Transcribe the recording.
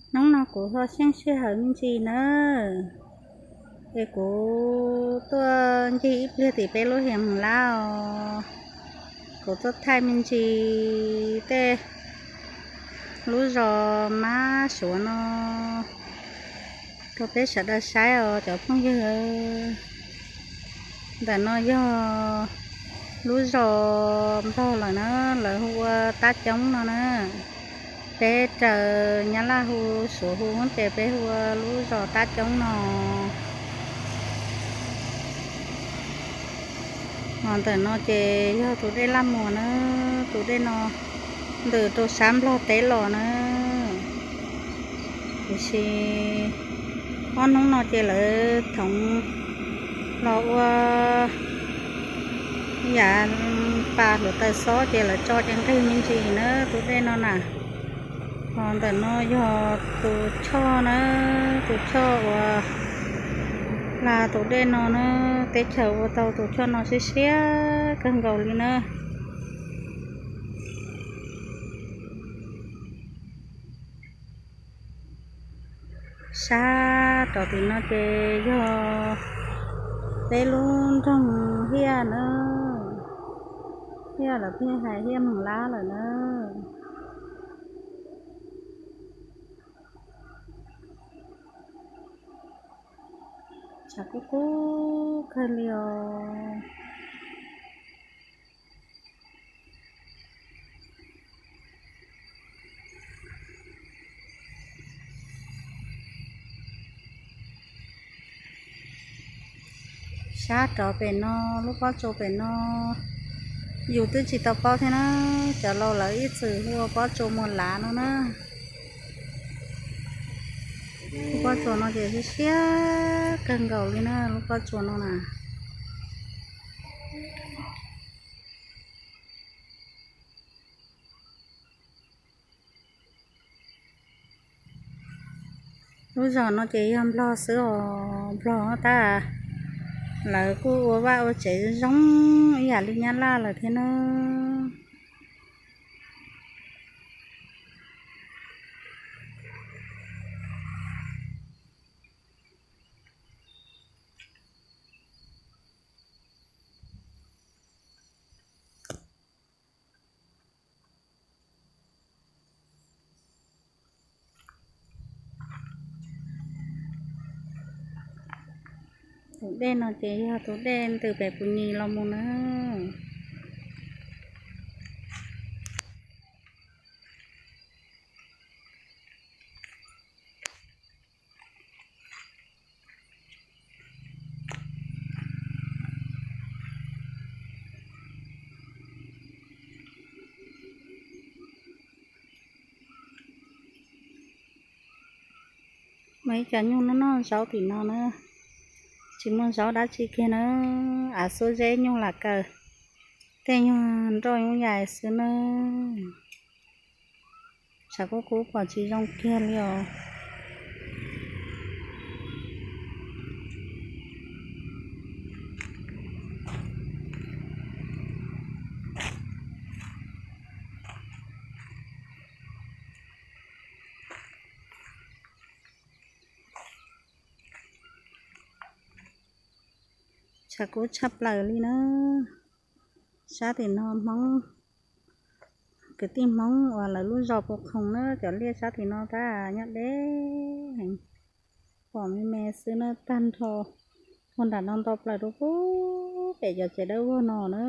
Hnub no kuv ho xyeej sij hawm me ntsis nawb, es kuv tuaj ncig ib pliag tim peb lub hiav Moos Lab os. Kuv tuaj thaij me ntsis tej lub zos mab suav no rau peb sawv daws saib os cov phooj ywg. Ntawm no yog lub zos Nplog lawm na, lawv hu ua Tab Coob no na. Peb raws Nyab Laj hu, Suav hu ces peb hu ua lub zos Tab Coob no. Ho ntawm no ces yog tus dej Laj Muas na, tus dej no ntws rau sab Nplog teb los na. Tiam sis ob hnub no ces lawv thoov los ua yav pas hluav taws xob ces lawv tso ces nqig me ntsis na tus dej no na. Ho ntawm no yog tus choj na, tus choj uas hla tus dej no na, teb chaws ua tau tus choj no siab siab kawg nkaus li na. Sab rov tim no ces yog peb lub nroog Hiaj na, Hiaj lawv pheej hais Hiaj Moos Lab lawm na. Tshav kub kub kawg li os. Sab rov pem no, lub pob tsuas pem no, yus twb tsis tau paub thiab na, cov laus lawv ib txwm hu ua pob tsuas Muas Lav no na. Lub pob tsuas no ces siab siab kawg nkaus li na, lub pob tsuas no na. Lub zos no ces yog Nplog xwb os, Nplog tab, lawv kuj ua vaj ua tsev zoo ib yam li Nyab Laj lawm thiab na. Tus dej no ces yog tus dej ntws pem Pus Nyis los mus na. Muaj ib co nyuj noj noj zaub tim no na. Tsis muaj zaub dab tsi kiag na, av xub zeb nyuj lam kaws, tej nyuag nroj nyuj yais xwb na. Tshav kub kub pom tsis zoo kiag li os. Tshav kub tshaj plaws li na. Sab tim no Hmoob, kwv tij Hmoob uas lawv lub zos Pus Khoos na, cov liaj sab tim no tab nyob deb heev, pom me me xwb na, tag nrho puag nram no nto plaws rau pem cov tsev dawb vog no na.